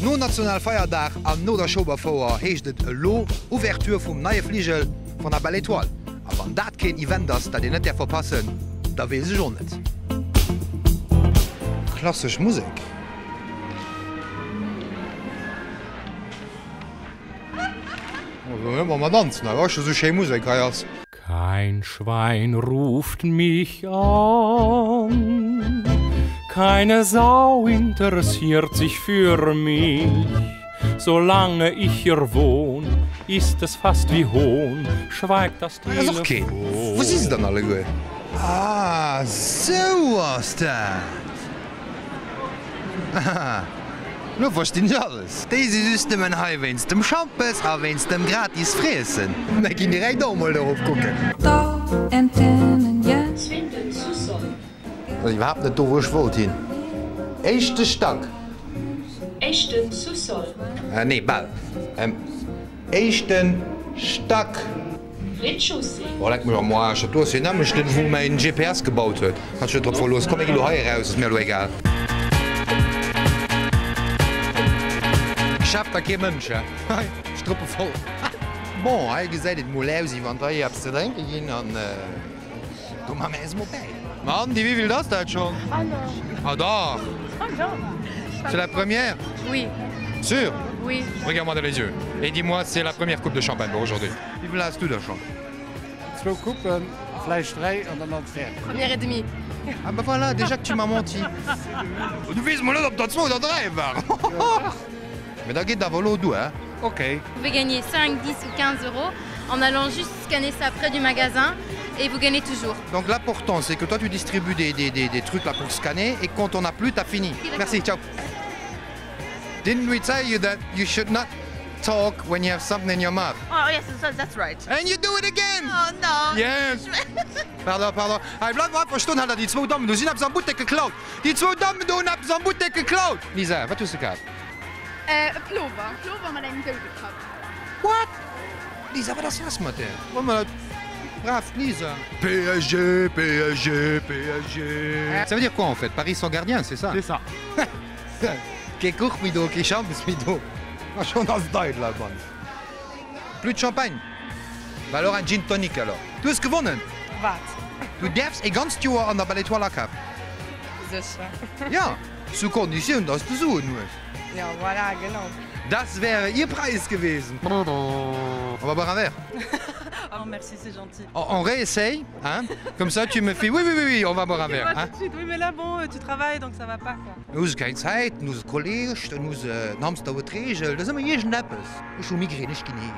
No Nationalfeierdag an no der Schueberfouer heescht et elo Ouverture vum neie Fligel vun der Belle Etoile. A wann dat keen Event ass, dat een net däerf verpassen, da weess ech och net. Klassesch Musek. Ëmmer mat danzen hei, weißt du, sou schéi Musek hei ass. Kein Schwein ruft mich an, keine Sau interessiert sich für mich. Solange ich hier wohn, ist es fast wie Hohn, schweigt das Hei ass och keen. Wou si se dann alleguer? Ah, sou ass dat! Haha, lo verstinn ech alles. Déi si just nëmmen hei wéinst dem Schampes a wéinst dem gratis Friessen. Mir ginn direkt och mol dorop kucken. Ass iwwerhaapt net do wou ech wollt hin. Éischte Stack. Éischten Sous-sol. Nee, bal. Éischten Stack. Rez-de-chaussée. Oh leck mech am Aarsch, dat do ass deen nämmlechten wou mäin GPS gebaut huet. Kanns dech net drop verloossen. Komm mir gi lo hei eraus, ass mir elo egal. Geschäfter kee Mënsch he, hei strëppevoll. Bon hei gesäit et mol aus wéi wann d'hei eppes ze drénke ginn an do maa mir eis mol bäi. Mann, déi wéivilt ass dat schonn? Ah dach, c'est la première? Oui. Sûr? Oui. Regarde-moi dans les yeux et dis-moi c'est la première coupe de champagne pour aujourd'hui. Wéi vill has du der schonn? Zwou Coupen, vläicht 3 an dann ass et fäerdeg. Première et demie. Ah bah voilà, déjà que tu m'as menti. Du weess mol net ob der zwou oder 3 waren. Mee da geet awer elo duer. Ok. Vous pouvez gagner 5, 10 ou 15 euros en allant juste scanner ça près du magasin et vous gagnez toujours. Donc l'important c'est que toi tu distribues des, des, des, des trucs là pour scanner et quand on a plus, t'as fini. Merci, ciao. Didn't we tell you that you should not talk when you have something in your mouth? Oh yes, that's right. And you do it again! Oh no! Yes! Pardon, pardon. Hei, bleif mer einfach stoen, Alter, déi zwou Dammen do sinn eppes am Buttek geklaut! Déi zwou Dammen do hunn eppes am Buttek geklaut! Lisa, wat hues de kaf? E Plover. E Plover mat engem Doudekapp. What? Lisa, wat ass lass mat där? Hol mer dat braavt Lisa. PSG, PSG, PSG. Ça veut dire quoi en fait? Paris sans gardien, c'est ça? C'est ça. Kee Kuch méi do, kee Schampes méi do. A schonn ass et eidel heibannen. Plus de champagne? Bah alors un gin tonic alors. Du hues gewonnen! Wat? Du däerfs e ganzt Joer an der Belle Etoile akafen. Sécher? Ja, sous Konditioun, dass de Suen hues. Ja, voilà, genau. Das wäre ihr Preis gewesen. On va boire un verre? Oh merci, c'est gentil. On réessaye, hein? Comme ça tu me fais oui, oui, oui, oui, on va boire un verre, hein? Tout de suite, oui, mais là bon, tu travailles donc ça va pas quoi. Nu hu se keng Zäit, nu hu se Kolleg, dann hu se den Hamster huet d'Reegel, da ass ëmmer iergendeppes. Ech hu Migrän, ech ginn heem.